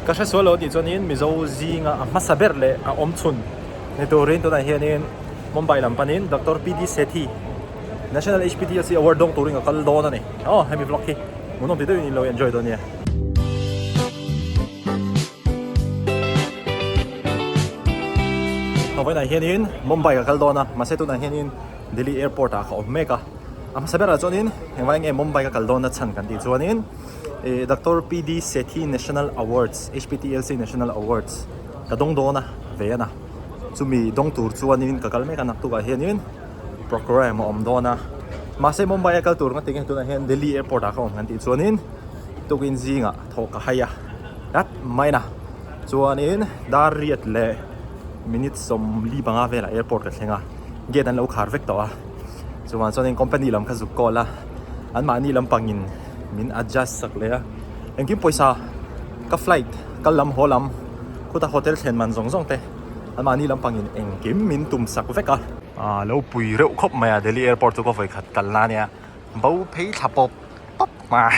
Ka hre sual lo tih chuanin Mizo zinga a hmasa ber leh a awm chhun ni turin tunah hianin Mumbai lam panin Doctor PD Sethi National HPTLC Award dawng turin ka kal dawn a ni. Aw hemi vlog hi hmuhnawm ti deuhin in lo enjoy dawn nia. Vawiinah hianin Mumbai ka kal dawn a, mahse tunah hianin Delhi airport ah ka awm mek a. A hmasa berah chuanin engvai nge Mumbai ka kal dawn na chhan kan tih chuanin ih Doctor PD Sethi National Awards HPTLC National Awards ka dawng dawn a ve a na. Chumi dawng tur chuanin ka kal mek a naktukah hianin programme a awm dawn a. Mahse Mumbai a kal tur nga tinge tunah hian Delhi airport ah ka awm kan tih chuanin tukin zingah thawh ka hai a rat mai na. Chuanin dar riat leh minute 15 velah airport ka thleng a gate an lo khar vek tawh a. Chuvang chuanin company lam kha zuk call a, an mahni lampangin min adjust sak leh a, engkim pawisa ka flight kal lam haw lam khuta hotel thlen man zawng zawng te an mahni lampangin engkim min tum sak vek a. Aaa lo pui reuh khawp mai a Delhi airport chu ka vawi khat kalna ania bo phei thla pawp pawp mai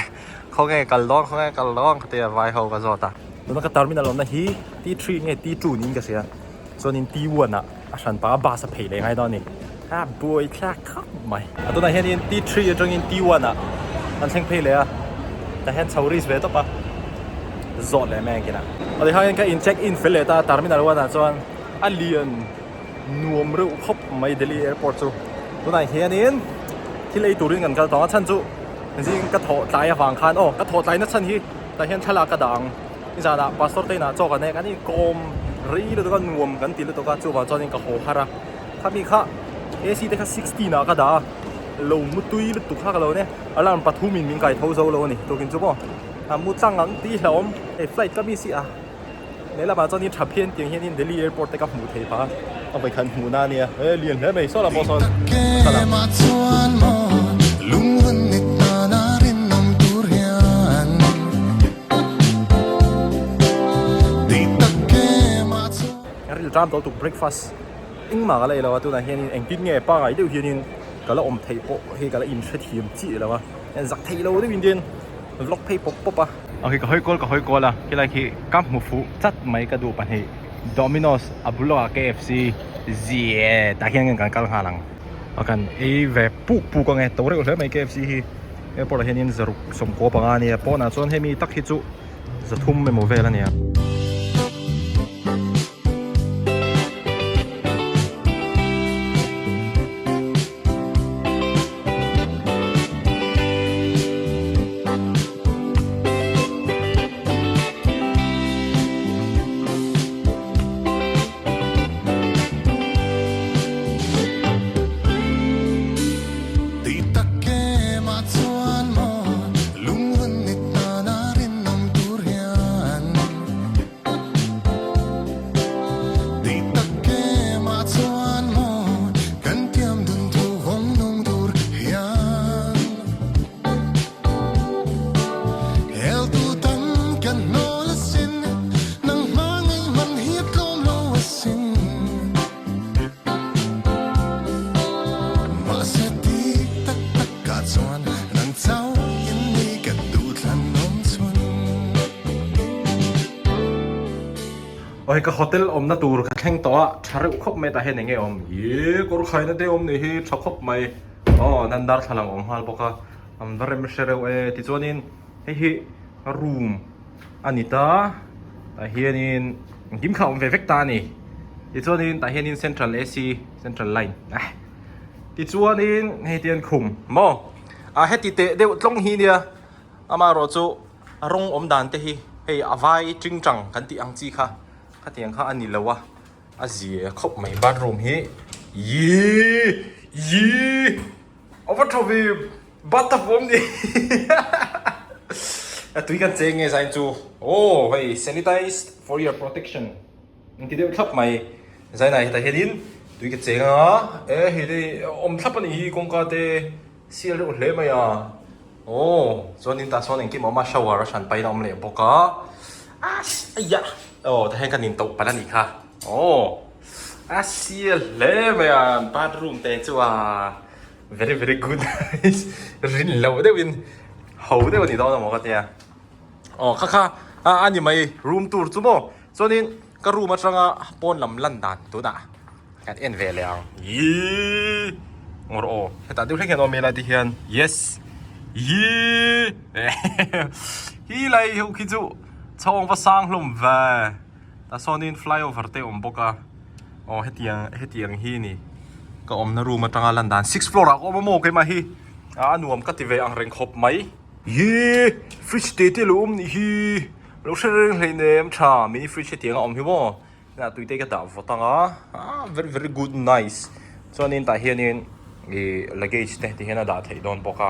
khawnge kal dawn khawnge kal dawn ka tia vai ho ka zawt a. Tuna ka terminal awmna hi T three nge T two niin ka hria. Chuanin T1 ah a hran pah a bus a phei leh ngai dawn a ni. A buai thlak khawp mai. A tunah hianin T3 atangin T1 ah an thleng phei leh a, tah hian chho risk ve tawp a, zawt leh mai ang kinah. Awle hian ka in check in fel leh ta terminal 1 ah chuan a lian nuam reuh khawp mai Delhi airport chu. Tunah hianin thil ei turin kan kal tawng a chhan chu zing ka thawh tlai avang khan aw ka thawh tlai na chhan hi tah hian thlalak ka dah ang. Nizanah pastor te inah chaw kan ei a, kan inkawm rei lutuk a, nuam kan ti lutuk a, chuvang chuanin ka haw har a. Khami kha AC te kha 16 ah ka dah a, lo mu tui lutuk kha ka lo nia, alarm pathumin min kai tho zo lo a ni tukin chu maw. A mu tlang ang tih hlauhawm, hei flight ka miss hi a, lehlamah chuanin tha phian tiang hianin Delhi airport te ka hmuh thei phah a, a vawikhat hmuhna a nia, he lian hle mai, saw lam pawh sawn ka lang. Ka ril ṭam tawh tuk breakfast engmah ka la ei lo a tunah hianin engtin nge pangai deuh hianin ka la awm theih pawh hei ka la inhrethiam chiah lo a zak theih lo deuhin hian vlog phei pawp pawp a. Ok ka hawi kual ka hawi kual a khilai khi ka hmu fuh chat mai ka duh pahnih Domino's a bul lawkah KFC zie tah hian kan kal nghal ang a kan ei ve puk puk ang e to reuh hle mai KFC hi. Airport ah hianin zaruk 95 a nia pawnah chuan hemi tak hi chu 300 emaw vel a nia. Aw hei ka hotel awmna tur ka thleng tawh a tha reuh khawp mai tah hian eng nge awm ih kawr khaina te awm nih hi tha khawp mai aw nan darthlalang awm nghal bawk a an va rem hre reuh e tichuanin hei hi room a ni ta tah hianin engkim kha a awm ve vek ta a ni tichuanin tah hianin central A_C central line ah tichuanin hei te hian khum maw a heti teh deuh tlawng hi nia amaherawh chu a rawng awm dan te hi hei a vai ting tang kan tih ang chi kha khatiang kha a ni lo a a zia khawp mai bathroom hi ihh ihh a va tha ve. Bathtub awm ni A tui kan cheng nge zain chu Aw hei sanitized for your protection Ang ti deuh thlap mai Zainah hetah hianin tui ka cheng a E hei te awm thlap a nih hi kawngka te sial reuh hle mai a Aw chuanin tah sawn engkim a awm a shower a hran pahin a awm leh bawk a Aia Aw tah hian kan intoh palh a nih kha Aw a sial hle mai a bathroom te chu a. Very very good rin loh deuhin ho deuh a ni dawn a maw ka tia. Aw kha kha A a ni mai room tour chu maw chuanin ka room atanga pawn lam lan dan tunah kan en ve leh ang ihh ngawr aw hetah deuh hlek hian awm ila ti hian yes ihh hi lai ho khi chu chhawng va sang hlawm ve tah sawnin flyover te a awm bawk a aw hetiang hetiang hi ni ka awmna room atanga lan dan six floor ah ka awm a maw keimah hi a nuam ka ti ve ang reng khawp mai. Ihh fridge te te lo awm nih hi lo hre reng hlei nem tha mini fridge hetiang a awm hi maw hnah tui te ka dah vawt ang a ah very very good nice chuanin tah hianin ih luggage te ti hian a dah theih dawn bawk a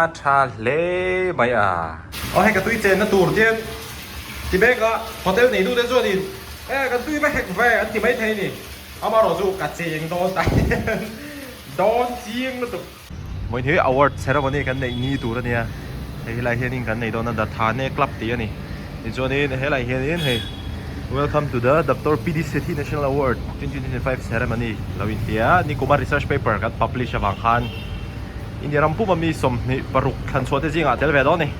a tha hle mai a. Aw hei ka tui chenna tur te ti bek a hotel nei tu te chuanin e kan tui va hek ve an ti maithei a ni amaherawh chu ka cheng dawn tah hian dawn chiang lutuk. Vawiin hi award ceremony kan neih ni tur a nia, hei helai hianin kan nei dawn a The Thane Club tih a ni. Tichuanin helai hianin hei Welcome to the Doctor PD Sethi National Award 2025 ceremony lo inti a, nikuma research paper kan publish avang khan India ram puma mi 26 thlan chhuah te zingah a tel ve dawn a ni.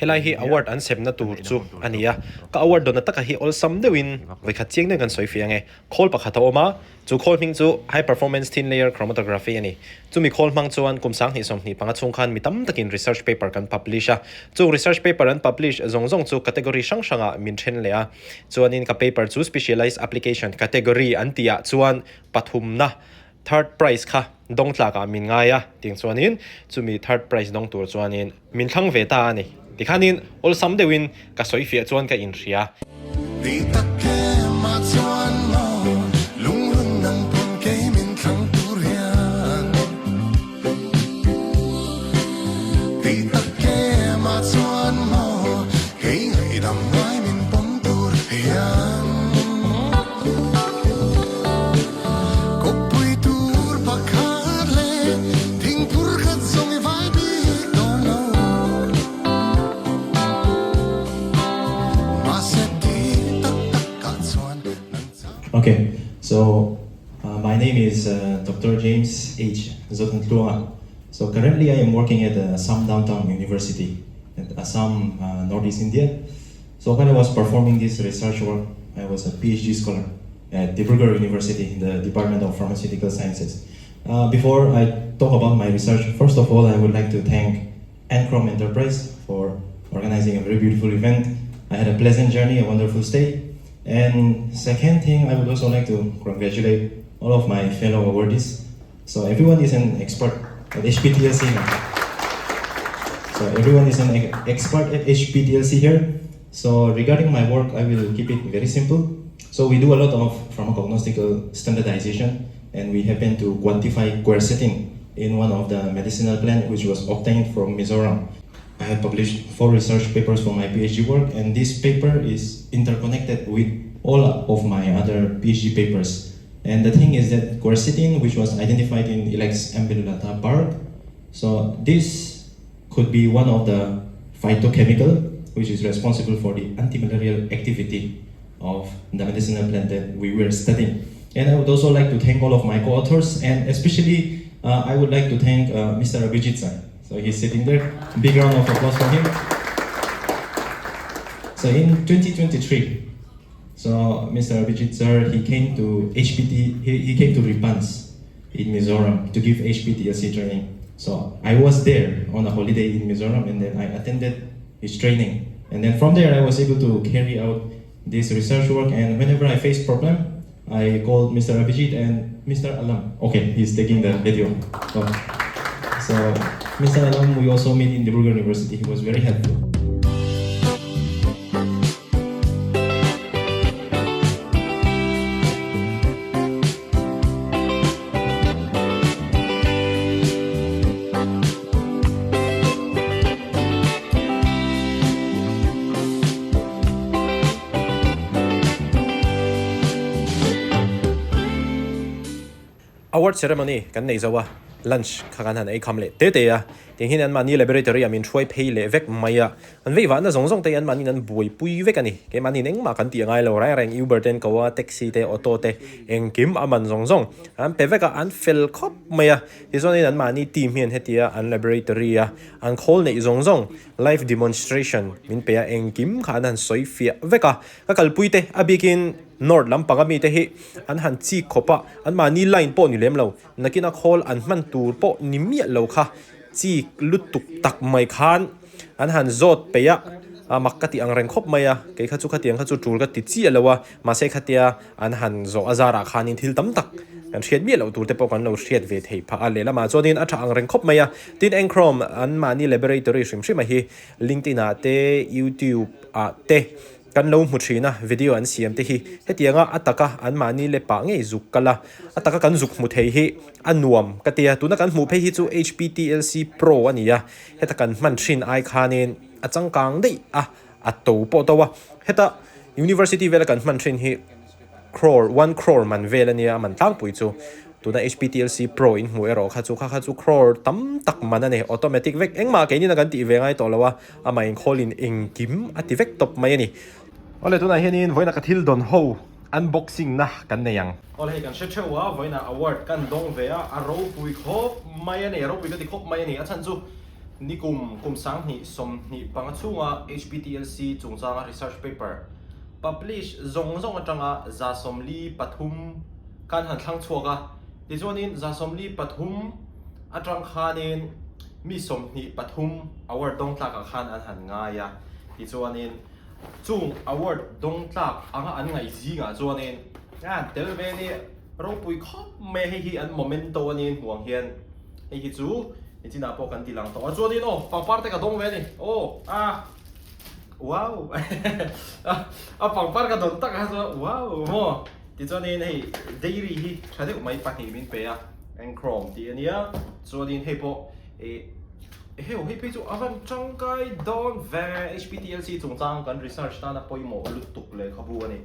Helai hi award an semna tur chu a ni a, ka award dawnna taka hi awlsam deuhin vawikhat chiang deuhin kan sawi fiah ang e. Khawl pakhat a awm a, Chu khawl hming chu High Performance Thin Layer Chromatography a ni. Chumi khawl hmang chuan kum 2025 chhung khan mi tam takin research paper kan publish a. Chung research paper an publish zawng zawng chu category hrang hrangah min then leh a. Chuanin ka paper chu Specialized Application category an tihah chuan pathumna, third prize, kha dawng tlakah min ngai a. Tiang chuanin chumi third prize dawng tur chuanin min thlang ve ta a ni. Tikhanin awlsam deuhin ka sawi fiah chuan ka inhria. Ti tak em ah chuan maw lungrun nang pawn kei min thlang tur hian Ti tak em ah chuan maw kei ngaihdam ngai min pawm tur hian Kawppui tur pakhat leh thingphur khat zawng i vai bik dawn lo. Mahse ti tak tak ah chuan nang chang. Okay, so my name is Doctor James H. Zotantluanga. So currently I am working at Assam Downtown University at Assam, Northeast India. So when I was performing this research work, I was a PhD scholar at Dibrugarh University in the Department of Pharmaceutical Sciences. Before I talk about my research, first of all, I would like to thank Anchrom Enterprise for organizing a very beautiful event. I had a pleasant journey, a wonderful stay. And second thing, I would also like to congratulate all of my fellow awardees. So everyone is an expert at HPTLC now. So everyone is an expert at HPTLC here. So regarding my work, I will keep it very simple. So we do a lot of pharmacognostical standardization, and we happen to quantify quercetin in one of the medicinal plant which was obtained from Mizoram. I have published 4 research papers for my PhD work, and this paper is interconnected with all of my other PhD papers. And the thing is that quercetin, which was identified in Ilex umbellulata bark, so this could be one of the phytochemical which is responsible for the antimalarial activity of the medicinal plant that we were studying. And I would also like to thank all of my co-authors, and especially I would like to thank Mr. Abhijit sir. So he's sitting there. Big round of applause for him. So in 2023, so Mr. Abhijit sir, he came to HPT, he came to Ripans in Mizoram to give HPTLC training. So I was there on a holiday in Mizoram, and then I attended his training. And then from there, I was able to carry out this research work. And whenever I faced problem, I called Mr. Abhijit and Mr. Alam. Okay, he's taking the video. So Mr. Alam, we also meet in Dibrugarh University. He was very helpful. Award ceremony kan nei zo a. Lunch kha kan han ei kham leh te te a, tiang hian anmahni laboratory ah min hruai phei leh vek mai a, an vei vahna zawng zawng te hi anmahniin an buaipui vek a ni. Keimahniin engmah kan tih a ngai lo reng reng, Uber te an ko a, taxi te, auto te, engkim a man zawng zawng an pe vek a, an fel khawp mai a. Tichuanin anmahni team hian hetia an laboratory a an khawl neih zawng zawng live demonstration min pe a, engkim kha an han sawi fiah vek a. Ka kalpui te a bikin north lampang ami te hi an han chik khawp a, anmahni line pawh ni lem lo. Nakina khawl an hman tur pawh ni miah lo kha chik lutuk tak mai khan an han zawt peih a, a mak ka tih ang reng khawp mai a, kei kha chu khatiang kha chu tul ka ti chiah lo a, mahse khatia an han zawh a zarah khanin thil tam tak kan hriat miah loh tur te pawh kan lo hriat ve theih phah a, lehlamah chuanin a tha ang reng khawp mai a, tin Enchrome anmahni laboratory hrim hrim a hi LinkedIn ah te YouTube ah te Kan lo hmu thin a, video an siam te hi hetianga a taka anmahni leh pah ngei zuk kal a, a taka kan zuk hmu thei hi a nuam ka ti a, tuna kan hmuh phei hi chu HPTLC Pro a ni a, heta kan hman thin ai khanin a changkang daih a, a to pawh to a, heta University vela kan hman thin hi crore, one crore man vel a nia a man tlangpui chu, tuna HPTLC Pro in hmuh erawh kha chu kha kha chu crore tam tak man a ni, automatic vek engmah keinin a kan tih ve ngai tawh lo a. Amah inkhawlin engkim a ti vek tawp mai a ni. Awle tunah hianin vawiina ka thil dawn ho unboxing na kan nei ang. Awle hei kan hre theuh a, vawiina award kan dawng ve a, a ropui khawp mai a ni, a ropui ka ti khawp mai a ni. A chhan chu nikum kum 2025 chhunga HPTLC chungchanga research paper publish zawng zawng atanga 43 khan han thlang chhuak a, tichuanin 43 atang khanin Mi 23 award dawng tlakah khan an han ngai a, tichuanin chung award dawng tlak anga an ngaih zingah chuanin an tel ve ni ropui khawp mai a, hei hi an momento a ni hmuh ang hian hei hi chu nichinah pawh kan ti lang tawh a, chuanin aw pangpar te ka dawng ve a ni aw a wow a pangpar ka dawn tak a chuan wow maw tichuanin hei dairy hi tha deuh mai pahnih min pe a. Enchrome tih a nia, chuanin hei pawh ih heu hei phei chu a van tangkai dawn ve HPTLC chungchang kan research tana pawimawh lutuk lehkhabu a ni.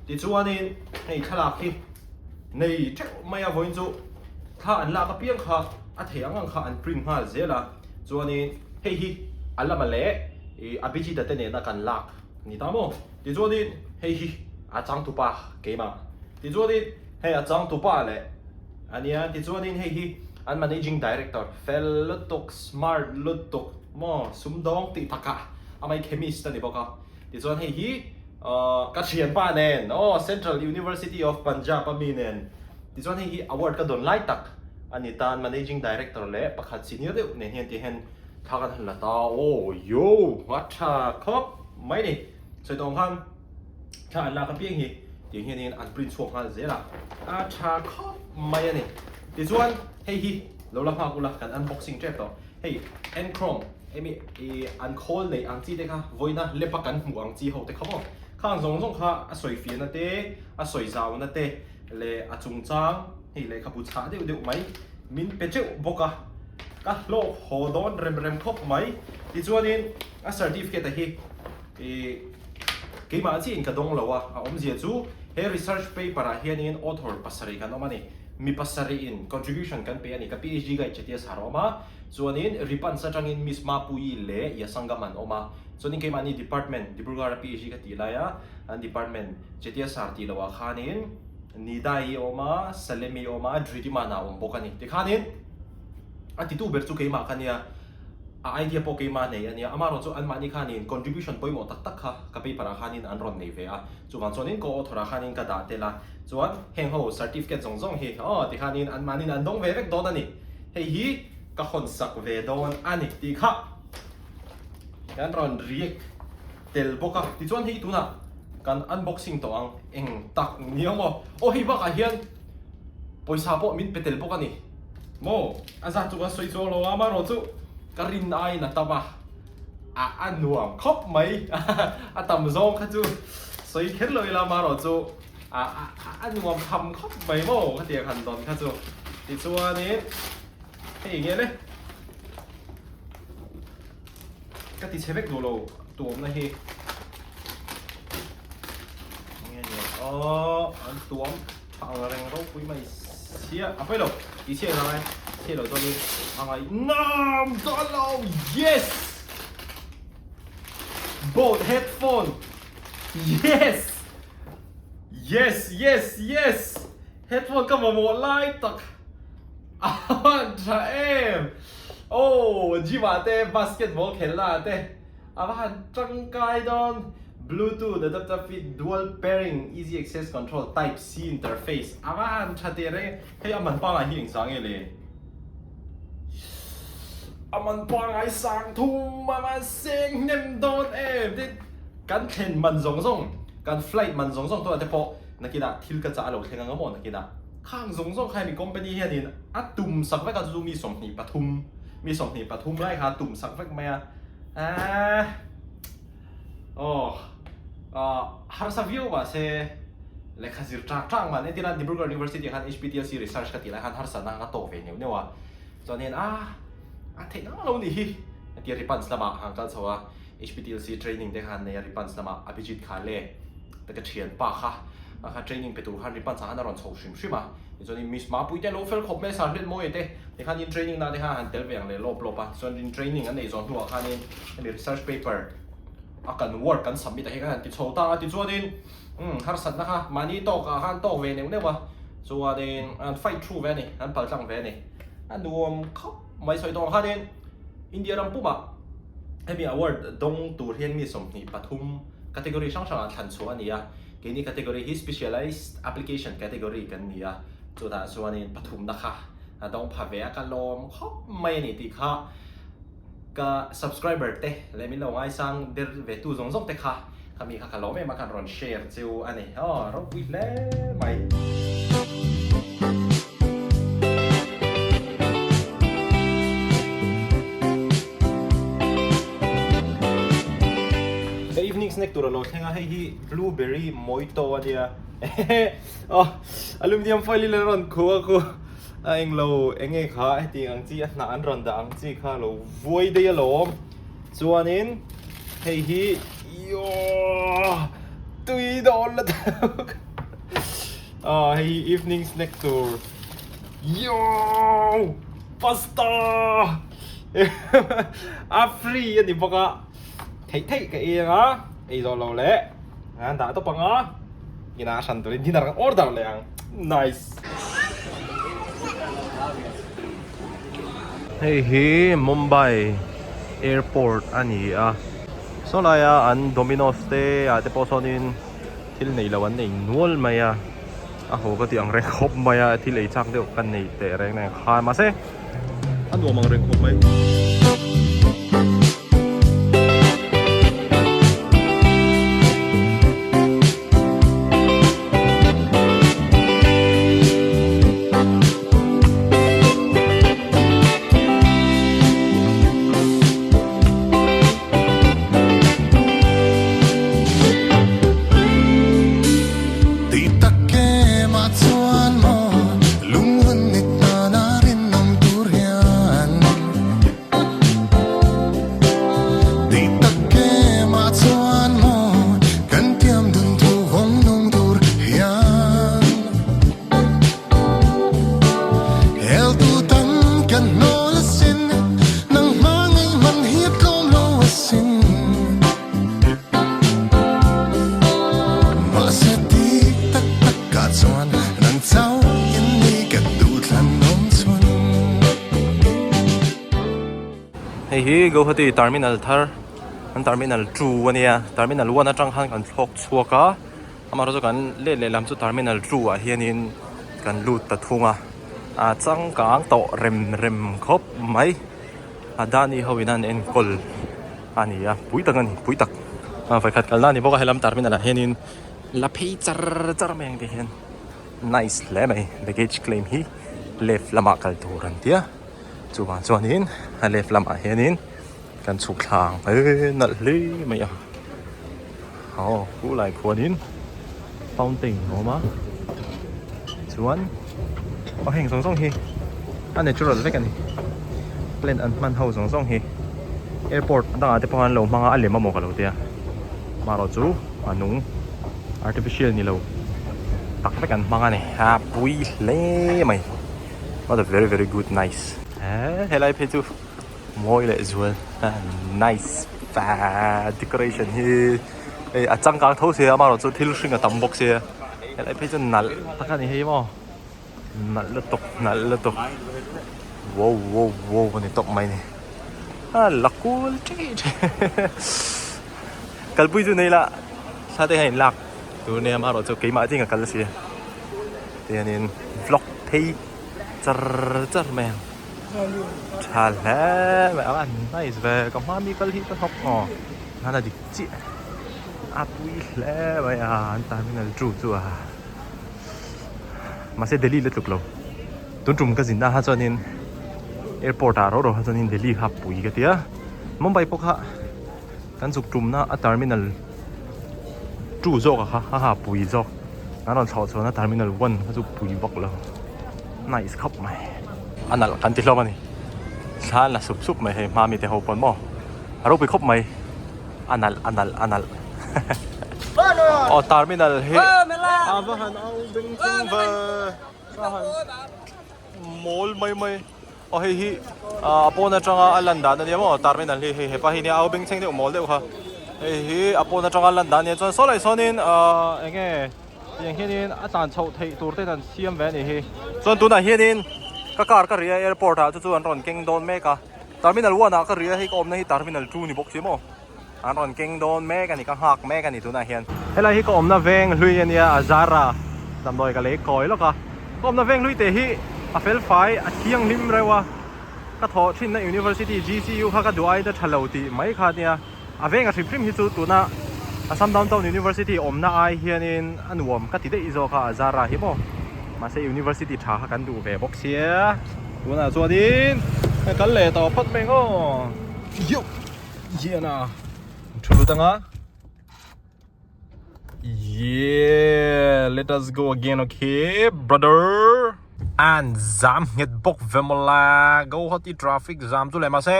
Tichuanin hei thlalak hi nei theuh mai a vawiin chu thla an lak apiang kha a thei ang ang kha an print nghal zel a, chuanin hei hi a lama leh ih Abhijit-a te nena kan lak ni ta maw? Tichuanin hei hi a changtupa keimah tichuanin hei a changtupa leh A nia, tichuanin hei hi an managing director fel lutuk, smart lutuk maw, sumdawng tih takah amah hi chemist a ni bawk a. Tichuan hei hi ka thianpa nen aw Central University of Punjab a mi nen tichuan hei hi award ka dawn lai tak a ni ta, an managing director leh pakhat senior deuh nen hian ti hian thla kan han la ta aw yo a tha khawp mai ni. Sawi tawng khan. Thla an lak apiang hi tiang hianin an print chhuak nghal zel a, a tha khawp mai a ni. Tichuan hei hi lo la nghak ula kan unboxing tep tawh. Hei Enchrome emi ih an khawl neih ang chi te kha vawiina lap a kan hmuh ang chi ho te kha maw. Khang zawng zawng kha a sawi fiahna te, a sawi zauna te leh a chungchang hei lehkhabu chhah deuh deuh mai min pe teuh bawk a, ka hlawk haw dawn rem rem khawp mai. Tichuanin a certificate a hi. Ih, keimah chiah in ka dawng lo a, a awmzia chu he research paper ah hianin author pasarih kan awm a ni. Mi pasarih in contribution kan pe a ni. Ka PhD guide Chetia Sar a awm a, chuanin Ripans atangin Miss Mapuii leh Yasangam an awm a, chuanin keimahni department Dibrugarh a PhD ka tih laia an department Chetia Sar tih loh ah khanin Nidai a awm a, Salemi a awm a, Dhritimana a awm bawk a ni. Tikhanin a titu ber chu keimah ka nia. A idea pawh keimah nei a nia, amaherawh chu anmahni khanin contribution pawimawh tak tak kha ka paper ah khanin an rawn nei ve a, chuvang chuanin ka author ah khanin ka dah tel a, chuan heng ho certificate zawng zawng hi aw ti khanin anmahnin an dawng ve vek dawn a ni, hei hi ka hawn sak ve dawn a ni tih kha kan rawn react tel bawk a, tichuan hei tunah kan unboxing tawh ang eng tak ni ang aw, aw hei bakah hian pawisa pawh min pe tel bawk a ni. Maw? A zat chu kan sawi chuang lo a, amaherawh chu ka rin aiin a tam a, a a nuam khawp mai. A tam zawng kha chu sawi kher lo ila amaherawh chu a a a nuam tham khawp mai maw khatiang han dawn kha chu. Tichuanin hei nge le ka ti chhe vek duh lo tuamna hi. Nge ni aw an tuam. Ang reng ropui mai sia a pawi lo tih chhiah ngai. chhiat loh chuanin a ngaihnawm dawn lo yes boat headphone yes yes yes yes headphone ka mamawh lai tak a han tha em oh gym ah te basketball khelh na ah te a va han tangkai dawn bluetooth adapter fit dual pairing easy access control type c interface a va han tha teh reng hei a man pangai hi engzah nge le a man pangai sang thum a va seng hnem dawn em tin kan thlen man zawng zawng kan flight man zawng zawng tunah te pawh nakinah thil ka chah a lo thleng ang emaw nakinah khang zawng zawng kha hemi company hianin a tum sak vek a chu chu mi 23 mi 23 lai kha a tum sak vek mai a Eeh aw ah harsa viau mahse lehkha zir tang tang man entir a Dibrugarh University ah khan HPTLC research ka tih lai khan harsatna kha ka tawk ve neuh neuh a chuanin ah a theih dang lo nih hi a tia Ripans lamah han kal chho a HPTLC training te kha an nei a Ripans lamah Abhijit kha leh ta ka thianpa kha a kha training pe tur khan Ripans ah khan a rawn chho hrim hrim a. Tichuanin Miss Mapui te lo fel khawp mai a, Sir Hliatmawia te tikhanin training na te kha han tel ve ang leh lawp lawp a, chuanin training an nei zawh hnuah khanin hemi research paper a kan work kan submit ah hian kan han ti chho ta a, tichuanin umm harsatna kha mahni tawk ah khan tawk ve neuh neuh a, chuanin an fight through ve a ni, an pal tlang ve a ni, a nuam khawp mai sawi tawh ang khanin India ram pumah hemi award dawng tur hian mi 23 category hrang hrangah thlan chhuah a ni a. Keini category hi specialized application category kan ni a, chutah chuanin pathumna kha a dawng pha ve a, ka lawm khawp mai a ni tih kha ka subscriber te leh min lo ngaisang der ve tu zawng zawng te kha khami kha ka lawm em a khan rawn share cheu a ni aw ropui hle mai. Ka evening snack tur a lo thleng a, hei hi blueberry mojito a nia aw aluminium foil in an rawn khuh a khu a englo eng nge kha hetiang ang chi a hnah an rawn dah ang chi kha a lo vuai daih alawm chuanin hei hi iaww tui dawn la tak aw hei hi evening snack tur iaww pasta a free a ni bawk a. Theih theih ka ei anga ei zawh lo leh an dah tawp anga inah a hran turin dinner kan order leh ang nice. Hei hi Mumbai airport a ni a saw laia an Domino's te ah te pawh sawnin thil nei lo an nei nual mai a a haw ka tih ang reng khawp mai a thil ei chak deuh ka nei teh reng reng kha mahse a nuam ang reng khawp mai. Ti tak em ah chuan maw lunglun ni tan a rinawm tur hian Ti tak em ah chuan maw kan tiam dun thu vawng nung tur hian Hel tu tam kan hnawl asin nang hma ngei man hi a tlawm lo asin. Mahse tik tak tak ah chuan nang chauh in ni ka duhthlan awm chhun. Hei hi Guwahati terminal thar an terminal 2 a nia terminal 1 atang khan kan thlawk chhuak a amaherawhchu chu kan let leh lam chu terminal 2 ah hianin kan lut ta thung a a changkang tawh rem rem khawp mai Adani ho in an enkawl. A ni a, pui tak a ni, pui tak. A vawikhat kalna a ni bawk a, helam terminal ah hianin la phei char char mai ang tih hian nice hle mai baggage claim hi left lamah kal tur an tia chuvang chuanin a left lamah hianin kan chhuk thla ang e nalh hle mai a aw khu lai khuanin fountain a awm a chuan aw heng zawng zawng hi a natural vek a ni plant an hman ho zawng zawng hi airport dangah te pawh an lo hmang a a lem amaw ka lo tia marawh chu a nung artificial ni lo tak vek an hmang a ni a pui hle mai. What a very very good nice. He helai phei chu mawi leh zual nice fa decoration hi hei a changkang tho sia amaherawh chu thil hring a tam bawk sia helai phei chu nalh tak a ni hei maw nalh lutuk nalh lutuk wow wow wow a ni tawp mai ni a la kul ṭih ṭih kalpui chu nei la thla te hian in lak tur nia amaherawh chu keimah ding a kal sia. Tihianin vlog phei char char mai ang tha hle mai a nice ve ka hma mi kal hi ka hnawk aw nana dik chiah a pui hle mai a an terminal two chu a mahse Delhi la tluk lo tun tum ka zin na kha chuanin airport ah ro ro kha chuanin Delhi kha pui ka tia Mumbai pawh kha Kan zuk tumna a terminal 2 zawk a kha a ha pui zawk an rawn thlawh chhuahna terminal 1 kha chu pui vak lo nice khawp mai a nalh kan ti hlawm a ni thla an la sup sup mai hei hma mite ho pawn maw a ropui khawp mai a nalh a nalh a nalh aw terminal hi a va han au beng thleng ve a han mawl mai mai. Aw hei hi a pawn atanga a lan dan ania maw terminal hi hei hepa hi nia au bengchheng deuh mawl deuh kha hei hi a pawn atanga a lan dan ania chuan saw lai sawnin ahh eng nge tiang hianin a tlan chhoh theih tur te an siam ve a nih hi chuan tunah hianin ka car ka ri a airport ah chu chu an rawn keng dawn mek a terminal one ah ka ri a hei ka awmna hi terminal 2 ni bawk si maw an rawn keng dawn mek a ni ka nghak mek a ni tunah hian. Helai hi ka awmna veng hlui a nia a Zara damdawi ka lei kawi lawk a ka awmna veng hlui te hi a fel fai a thianghlim reuh a ka thawh thinna University GCU kha ka duh aina tha lo tih mai kha a nia a veng a hrim hrim hi chu tuna Assam Downtown University awmna ai hianin a nuam ka ti daih zawk a a Zara hi maw mahse University tha kha kan duh ve bawk sia tunah chuanin kal leh tawh phawt mai ang aw. Hian a thu lut anga yeah let us go again okay brother an zam nghet bawk ve mawla Guwahati traffic jam chu leh mahse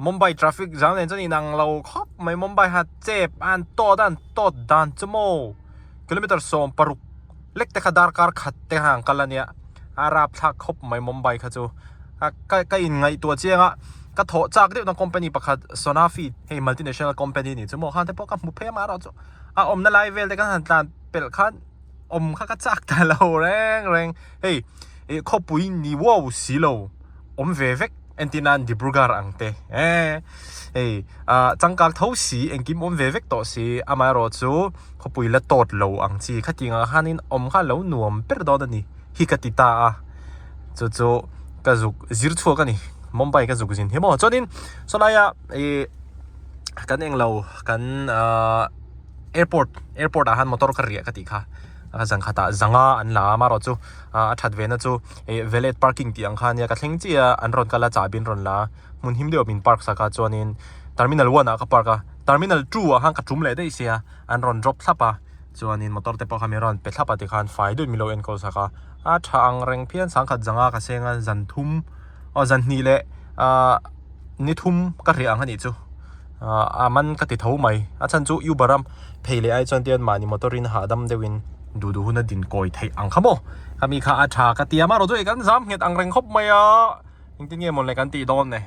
Mumbai traffic jam nen chuan inang lo khawp mai Mumbai ha chep an tawt a an tawt dan chu maw kilometer 16 lek te kha darkar khat te kha an kal ania a rapthlak khawp mai Mumbai kha chu a ka ka in ngaihtuah chiang a ka thawh chak deuh na company pakhat Sonafi hei multinational company a nih chu maw khan te pawh ka hmu phei a amaherawh chu a awmna lai vel te khan han tlan pelh khan awm kha ka chak ta lo reng reng hei ih khawpui ni wow si lo awm ve vek entir nan Dibrugarh ang te eh hei ah changkang tho si engkim awm ve vek tawh si amaherawh chu khawpui la tawt lo ang chi khatiang ah khanin awm kha a lo nuam ber dawn a ni hi ka ti ta a. Chu chu ka zuk zir chhuak a ni Mumbai ka zuk zin hi maw chuanin sawlaia ih kan englo kan ahh airport airport ah khan motor ka riah ka tih kha a zan khatah zanga an la a amaherawh chu a that ve na chu ih valet parking tih ang kha ania ka thleng chiah a an rawn kal a chahbi an rawn la a hmun him deuh min park sak a chuanin terminal one ah ka park a terminal two ah khan ka tum leh daih sia an rawn drop thlap a. Chuanin motor te pawh kha min rawn pe thlap a tikhan fai duih min lo enkawl sak a, a tha ang reng phian sangkhat zanga ka seng a zan thum aw zan hnih leh ahh ni thum ka riah ang a nih chu ahh a man ka ti tho mai a chhan chu Uber a phei leh ai chuan tian mahni motor in hahdam deuh in duh duh hun a din kawi theih ang kha maw khami kha a tha ka ti a amaherawh chu kan zam nghet ang reng khawp mai a engtin nge mawle kan tih dawn ne.